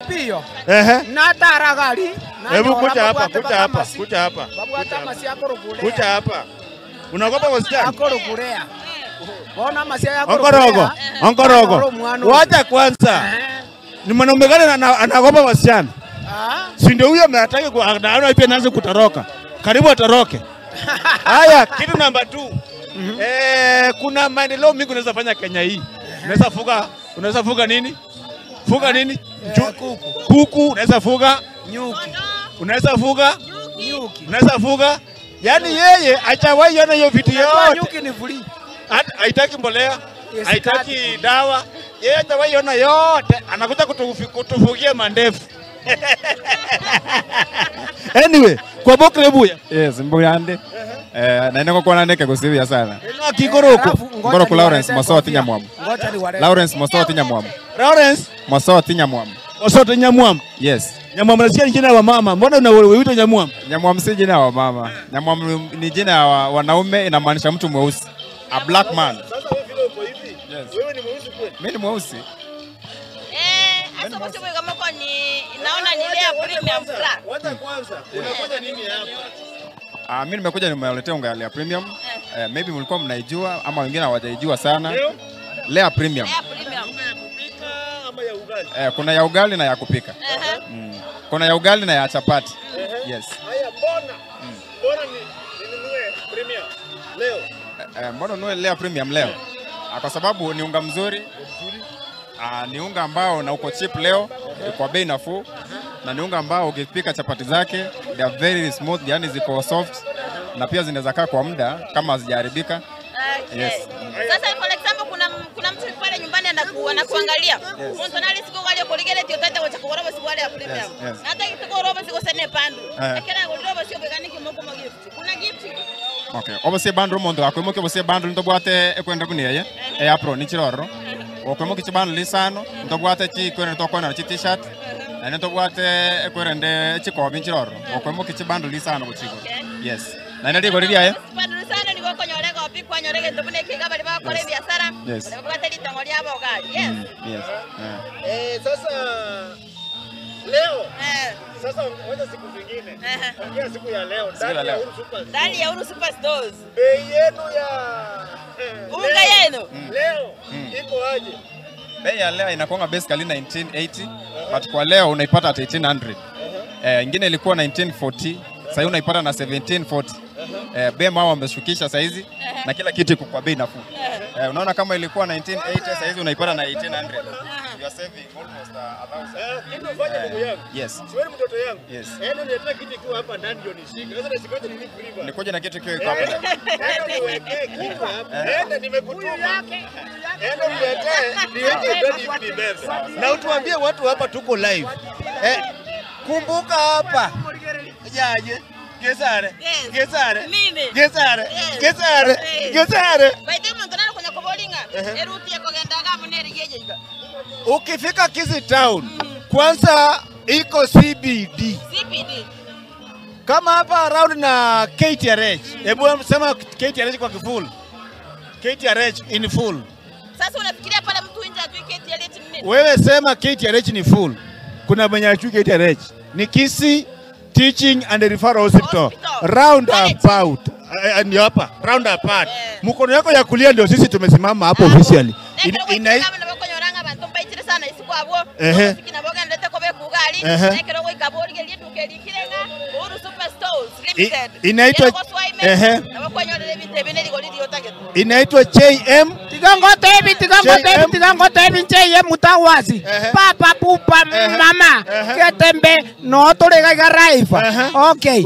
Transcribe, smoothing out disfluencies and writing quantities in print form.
Pio. Na taragali. Hebu kuja hapa, kuja hapa, kuja hapa. Kuja hapa. Unaogopa wasichana? Akorokulea. Bona masia yako. Onkorogo. Onkorogo. Wacha kwanza. Ni mwanaume gani anaogopa wasichana? Si ndio huyo ametaka anaona pia anaanza kutoroka. Karibu atoroke. Haya, kitu namba 2. Kuna maendeleo mingi unaweza fanya Kenya hii. Unaweza fuga, unaweza fuga nini? Fuga nini? Kuku. Kuku, unaweza fuga nyuki. Unaweza fuga nyuki. Unaweza fuga. Yaani yeye hajawahi ona hiyo vitu yote. Nyuki ni free. Haitaki mbolea, haitaki dawa. Yeye hajawahi ona yote. Anakuja kutufugia mandefu. Anyway, kwa bokre buya. Yes, mbuyande. Na inako kwa nandeke kusivya sana. Eno kigoroko. Ngoroko Lawrence Mosoti Nyamwamu. Lawrence Mosoti Nyamwamu. Lawrence Mosoti Nyamwamu. Mosoti Nyamwamu. Yes. Nyamwamu nasikia ni jina la mama. Mbona unaitwa Nyamwamu? Nyamwamu si jina la mama. Nyamwamu ni jina ya wanaume, inamaanisha mtu mweusi. A black man. Sasa wewe vile uko hivi. Yes. Wewe ni mweusi kweli? Mimi ni mweusi. Asa kwa kama kwa ni naona ni Lea Premium Flour. Wacha kwanza. Unakuja nini hapa? Mimi nimekuja nimewaletea unga Lea Premium. Maybe mlikuwa mnaijua ama wengine hawajaijua sana. Lea Premium. Lea Premium. Unga ya kupika ama ya ugali? Kuna ya ugali na ya kupika. Kuna ya ugali na ya chapati. Yes. Haya, mbona? Mbona ninunue Premium leo? Mbona ununue Lea Premium leo? Kwa sababu ni unga mzuri. Ni unga ambao na uko cheap leo, kwa bei nafuu. Na ni unga ambao ukipika chapati zake, they are very smooth, yani ziko soft na pia zinaweza kaa kwa muda kama hazijaharibika. Okay. Yes. Sasa for example kuna mtu pale nyumbani anakuangalia. Mtu anali siku wale kuligele tiotate wacha kuroba siku wale ya Premium. Na hata kitoko roba siku sene pandu. Ekera roba siku begani kimoko mo gift. Kuna gift. Okay. Obose bandu mondo akwemoke obose bandu ntobwate ekwenda kuneye. E apro ni chiroro. Okwemoke chibandu lisano ntobwate chi kwenda tokona chi t-shirt. Na ntobwate ekwende chikobi chiroro. Okwemoke chibandu lisano kuchiko. Yes. Na ndali goriria ye. Bandu lisano ni gokonyorega opikwa nyorege ntobune kinga bali bakora biashara. Bakata litangolia boga. Yes. Yes. Sasa leo. Sasa ngoja siku zingine. Ongea siku ya leo ndani ya Uhuru Super. Ndani ya Uhuru Super Stores. Bei yenu ya unga yenu. Leo iko aje? Bei ya leo inakuanga basically 1980, but kwa leo unaipata at 1800. Ingine ilikuwa 1940, sasa unaipata na 1740. Bei mao wameshukisha sasa hizi na kila kitu iko kwa bei nafuu. Unaona kama ilikuwa 1980 sasa hizi unaipata na 1800. You are saving almost 1000. Kitu ufanye ndugu yangu. Yes. Siwe mtoto yangu. Yes. Endo niletee kitu kiwa hapa ndani ndio nishike. Sasa nishikaje nini free bana? Nikoje na kitu kiwa iko hapa ndani. Endo niwekee kitu hapa. Endo nimekutuma. Endo niletee niweke ndani hivi nibebe. Na utuambie watu hapa tuko live. Kumbuka hapa. Jaje. Gesare. Gesare. Gesare. Gesare. Gesare. By the way, mtonana kwenye kobolinga. Eruti ya kogendaga muneri yeje. Ukifika Kisii Town, kwanza iko CBD. CBD. Kama hapa around na KTRH. Hebu sema KTRH kwa kifull. KTRH in full. Sasa unafikiria pale mtu nje ajui KTRH ni nini? Wewe sema KTRH ni full. Kuna mwenye ajui KTRH. Ni Kisii Teaching and Referral Hospital. Round about. Ndio hapa, round apart. Mkono yako ya kulia ndio sisi tumesimama hapo officially. Inaitwa JM Tigongo tebi tigongo tebi JM mutawazi. Papa pupa mama. Ketembe no tolega garaifa. Okay.